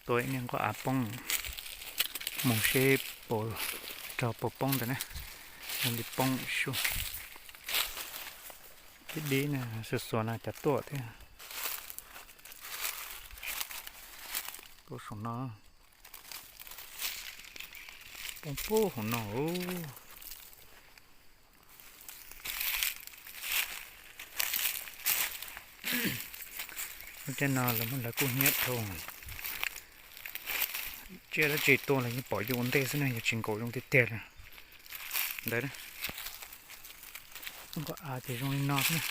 Tua ib niag nquab av poob, mus seb puas raug puas poob ntawd na. Zoo li poob su. Tib dib na, xuas xuas no cas tuaj thiab. Poob saum no, poob pub hauv no. Lub caij no lawv muab lawv kuj hnyiab dhau. Tsiaj dab tsi tuaj los yeej pom yus ua ntej xwb na, yog tsis nkaum zoo tiag tiag li. Ntawd, nquab av ces zoo li no xwb na.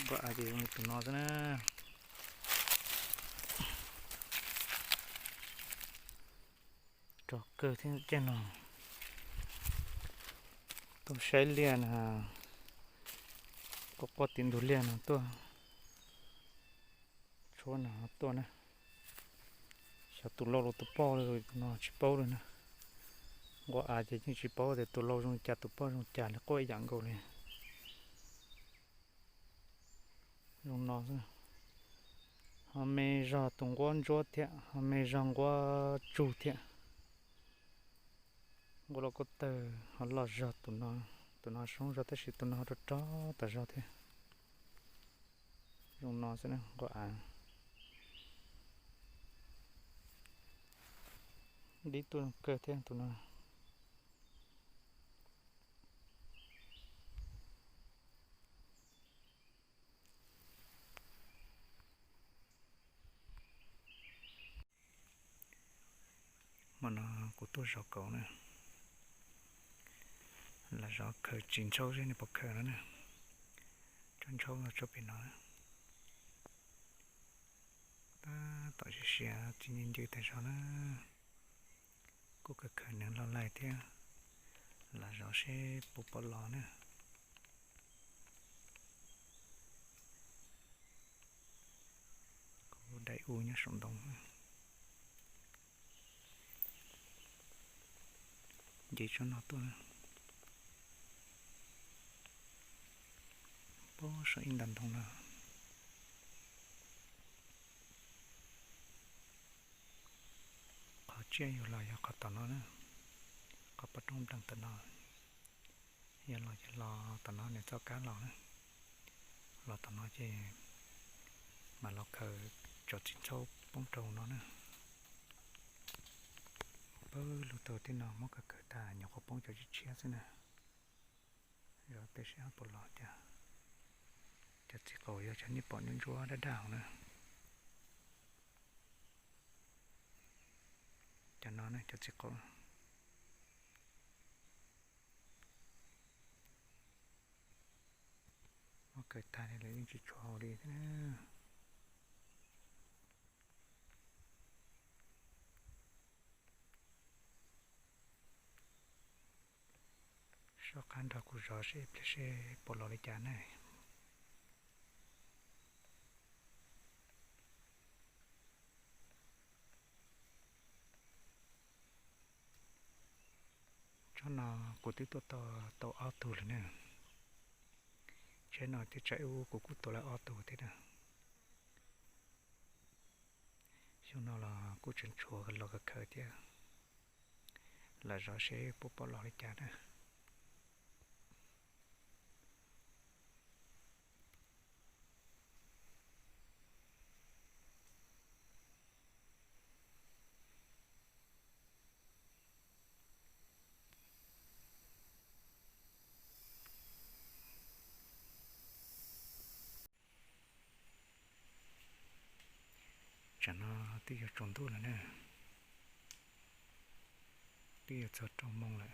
Nquab av ces zoo li tus no xwb na. Rog kawg thiab caij no. Tuaj saib liaj na, quaj quaj tim ntug liaj no tuaj. Tshuab no tuaj na. Xyov tus lau los tus poj li no tsis paub li na. Nquab av ces yeej tsis paub tias tus lau zoo li cas tus poj zoo li cas li, quaj ib yam nkaus li. Zoo no xwb. Ho me zog tus nquab ntsuab thiab, ho me zog nquab tsug thiab. Nquab lauj kaub tawg ho loj zog tus no, tus no soob zog tab sis tus no ho rog rog tas zog thiab. Zoo no xwb na nquab av. Dib tuaj kawg thiab tus no. Hmo no kuv tuaj zov kauv na, lam zov khaws txiv ntxhauj seb nws puas khaws no na. Tsob ntxhauj tsob pem no, tab tom siav siav txiv ncw ncw tas zog na. Kuj khaws khaws neeg loj laij thiab, lam zov seb puas pom los na. Kuv daim u nyob saum ntoo. Nce tsob no tuaj na, puag saum ib nta ntoo no. Qhov tsiaj yug los yog qhov tom no na, qhov pob roob nplees tom no. Yog los ces los tom no nws txoj kab los na, los tom no ces mam los khaws tsob txiv ntxhauj poob rau no na. Pawg lug tau tej no muab khaws khaws tag nyuam qhuav poob cov tshiab tshiab xwb na. Zov tej seb ho puas los cas. Cov txiv qaub yog cov nej pom ntsuab ntsuab daj daj hauv na. Cov no ne cov txiv qaub. Muab khaws tag li lawv yeej tsis tshuav hauv li thiab. Soj qab nrog kuv zov seb ib pliag seb puas los li cas ne. Tsob no kuv twb tuaj tau ob tug lawm na. Tsheb no thiab tsheb ub kuv kuj tua lawm ob tug thiab na. Xyoo no los kuj tseem tshuav los khaws khaws thiab. Lam zov seb puas pom los li cas na. Tsam no twb yuav tsaus ntuj lawm na, twb yuav txog rau moos lawm.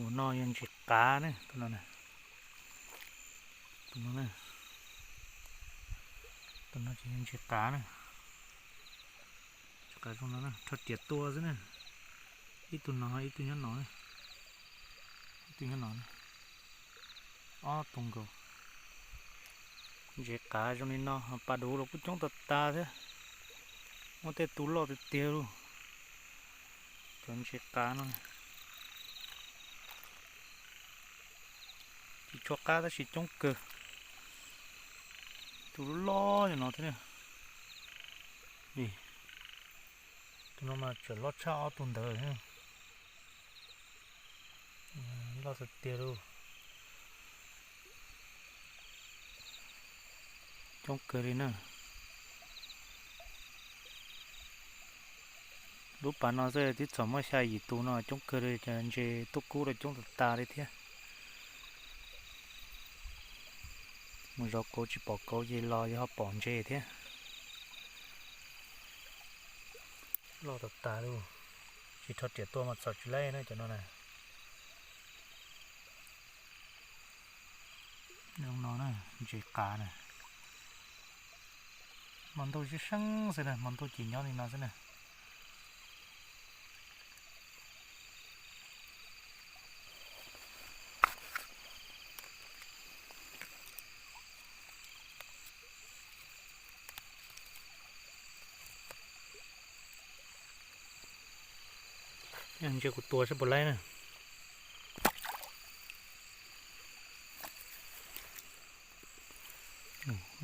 Tus no yog ntses qav na, tus no na. Tus no na, tus no ces yog ntses qav na. Ntses qav zoo no na, rho riam tua xwb na. Ib tug no, ib tug nyob no, ib tug nyob no, ob tug nkaus. Ntses qav zoo li no, pas duv los kuj coob tas tas thiab. Muaj tej tus loj tiag tiag lauj. Cov ntses qav no tsis tshua qab tab sis coob kawg. Tus loj loj no thiab. Tus no mas tseem loj tshaj ob tug ntawd. Loj tiag tiag lauj. Coob kawg li na. Lub pas no xwb twb txog muaj xya yim tus no, coob kawg li, cov ntses tub kub los coob tas tas li thiab. Mus zov kauv tsis pom kauv ces los yog ho pom ntses thiab. Loj tas tas li, tsis rho riam tua mas txhom tsis laib na cov no na. Zoo no na, ntses qav na. Hmo ntuj sib seeb xwb na, hmo ntuj ces nyob li no xwb na. Ntsia kuv tua saib puas laib na.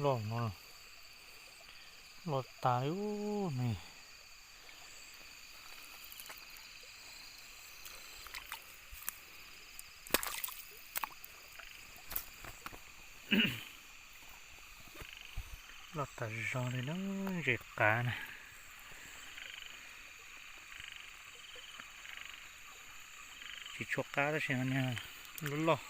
Loj no, loj tas li ne. Loj tas zog li na, ntses qav na. Tsis tshua qab tab sis niag loj loj.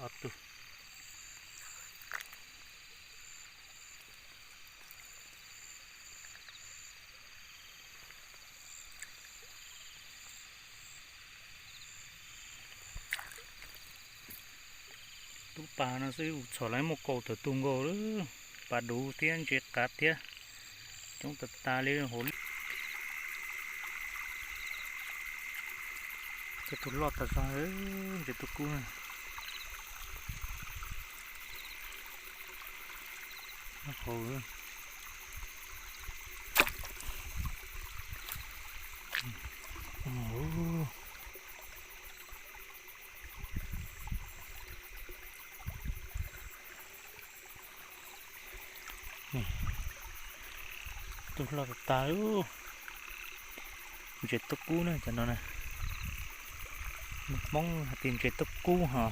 Ob tug. Lub pas no xwb txhom lawv muaj kaum tawm tus nkaus lawm, pas duv thiab ntses qav thiab, coob tas tas li hauv. Tej tus loj tas zog, ntses tub kub na. Tus loj tas tas li. Ntses tub kub na cov no na. Hmoob hais tias ntses tub kub ho.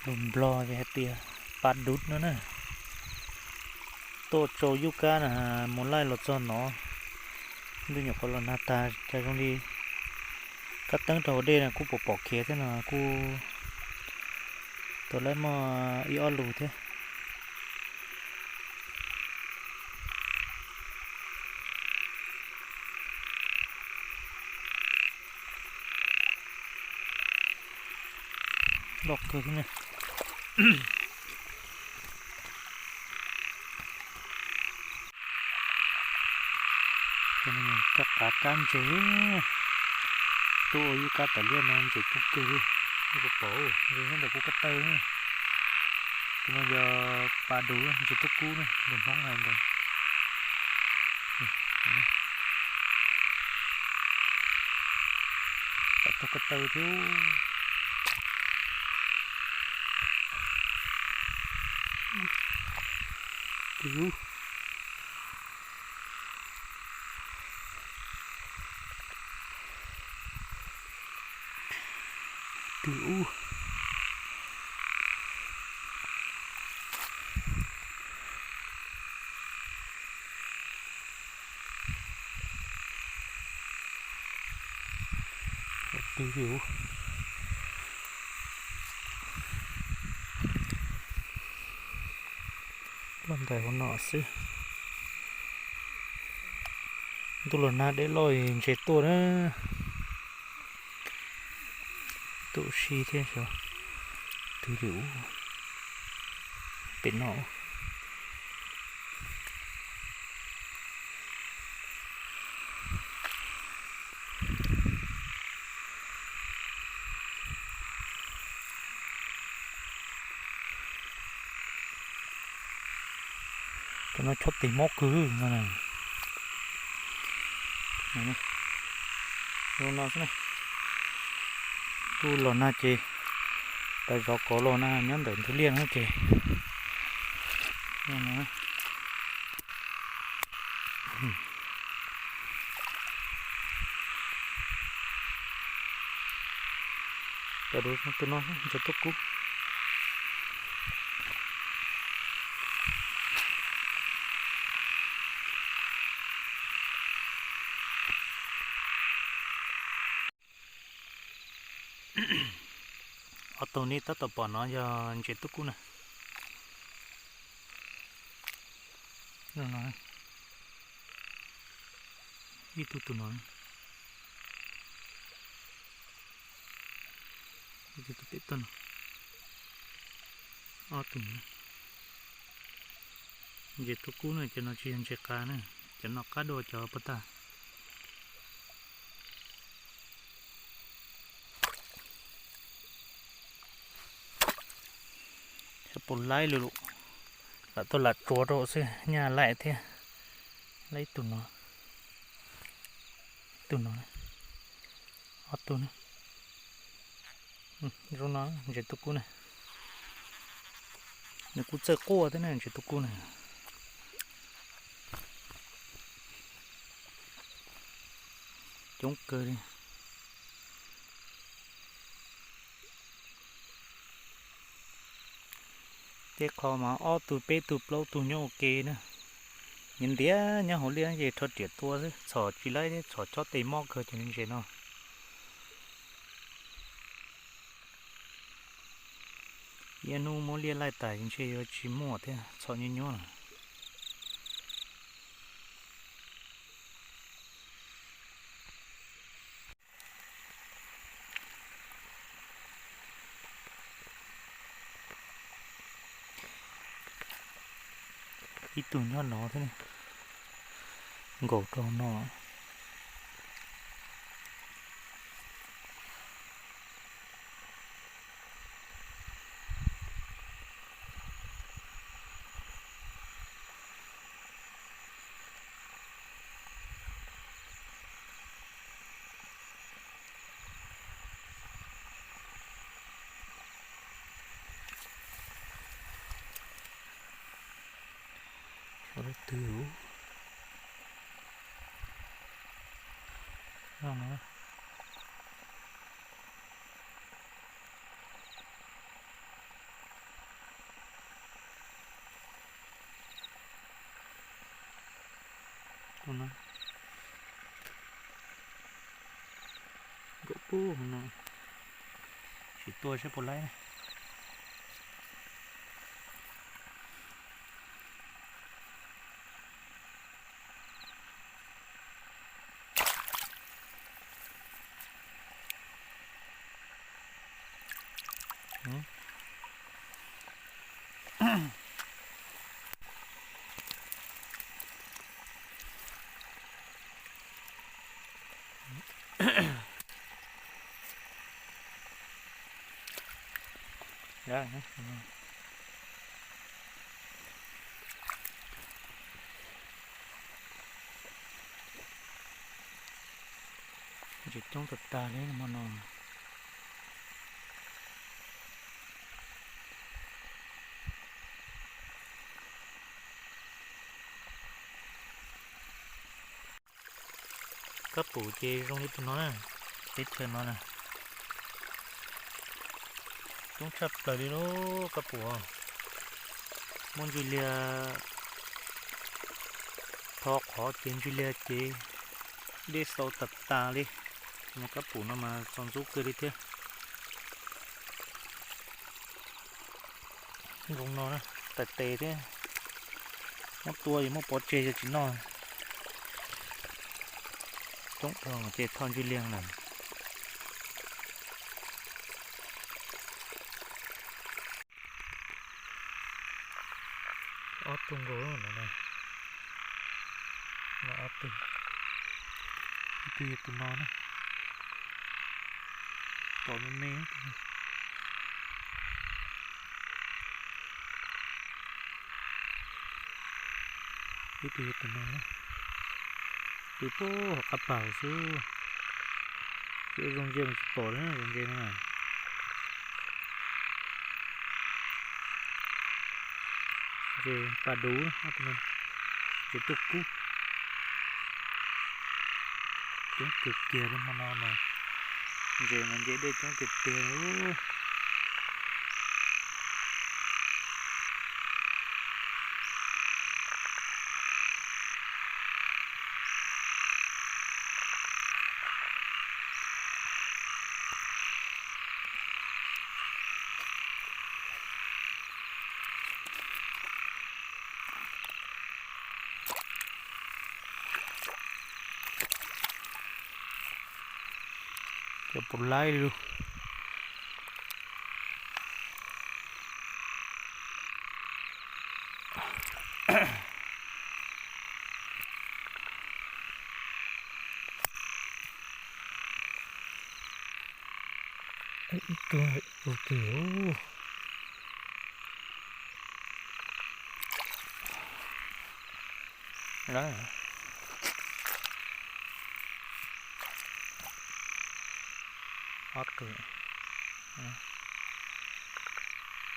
Lus Nplog hais tias pa dub no na. Tuaj tsau yub kab na, mus laij los txog no, ntuj nyuam qhuav los nag tag cas zoo li kab teeb rau hauv dej no kuj pom pom khiav thiab no kuj tau lawm muaj ib ob lus thiab. Loj kawg thiab ne. Kab qav kab ntses, tuaj ua yub kab tas liaj no ntses tuj kawg li, nej puas pom, ntses nyob ntawm kuv ko taw. Tus no yog pa dub, ntses tuj kub ne, lus Hmoob hais ntawd. Tau ko taw thiab. Twg ub, twg ub. Twg li ub. Loj ntais hauv no xwb. Ntuj los nag dej loj ntses tuaj na. Tuaj si thiab xyov twg li ub. Pem no. Cov no chob tes mob kawg no. Zoo no xwb na. Kuj los nag ces tas zov kov los na, nyob ntawm ntug liaj no ces. Cov dua tus no ntses tuaj kub. Ob tug nej tab tom pom no yog ntses tuj kub na. Ib tug tus no, ib tug tus pem toj no, ob tug no. Ntses tuj kub na, cov no tsis yog ntses qav na, cov no qab dua cov puag ta. Puas laib lawm, lam tuaj lam tsuav rau xwb, nyaj laim thiab. Laib ib tug no, ib tug no, ob tug na. Zoo no ntses tuj kub na. Nws kuj txawj quaj thiab na ntses tuj kub na. Coob kawg li. Tej qho mas ob tug peb tug plaub tug nyob ua ke na. Nyias ntiav nyob hauv liaj ces rho riam tua xwb, txhom tsis laib thiab, txhom chob tes mob kawg cov ntses no. Ib hnub muab liaj laij tas ntshe yuav tsis muaj thiab, txhom nyuaj nyuaj. Ib tug nyob no thiab, nkaum rau no. Xyov leej twg no. Pub no, tsis tua saib puas laib. Ntses coob tag tag li hmo no. Kab pum ces zoo li tus no na, teb chaws no na, coob tshaj plaws li lub kab pum. Muaj ntsis liag, tho qhov ces ntsis liag ces dej xau tas tas li. Cov kab pum no mas txaus ntxub kawg li thiab. Zoo no na, tais tes thiab, muab tua es muab pov tseg yog tsis noj. Coob dhau ces tho ntsis liag lawm. Ob tug nkaus no, no ob tug, ib tug yog tus no na, pom me me. Ib tug yog tus no, pw puag hauv qab pas xwb. Ces zoo ntsia mas tsis pom li zoo ntsia no. Ntses pas duv, ntses tuaj kub. Coob kiag kiag li hmo no mas, ntses mas nce dej coob tiag tiag. Cov puas laib li lug. Ib tug tus twg? Ob tug.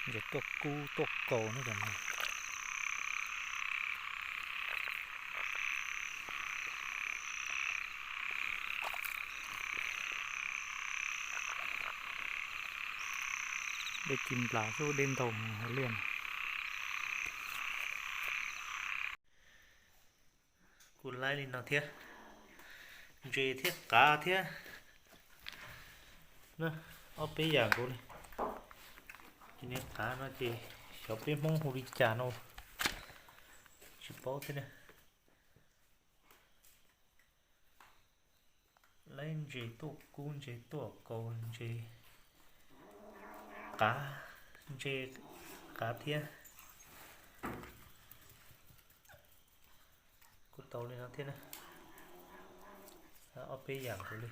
Ntses tuaj kub tuaj kaus ne cov no. Dej ci nplas xwb dej ntaus hauv liaj. Kuj laib li no thiab, ntses thiab qav thiab. Ob peb yam nkaus li. Ces niag qav no ces xyov peb Hmoob hu li cas no tsis paub thiab na. Laib ntses tuaj kub, ntses tuaj kaus, ntses qav, ntses qav thiab. Kuj tau li no thiab na. Ob peb yam nkaus li.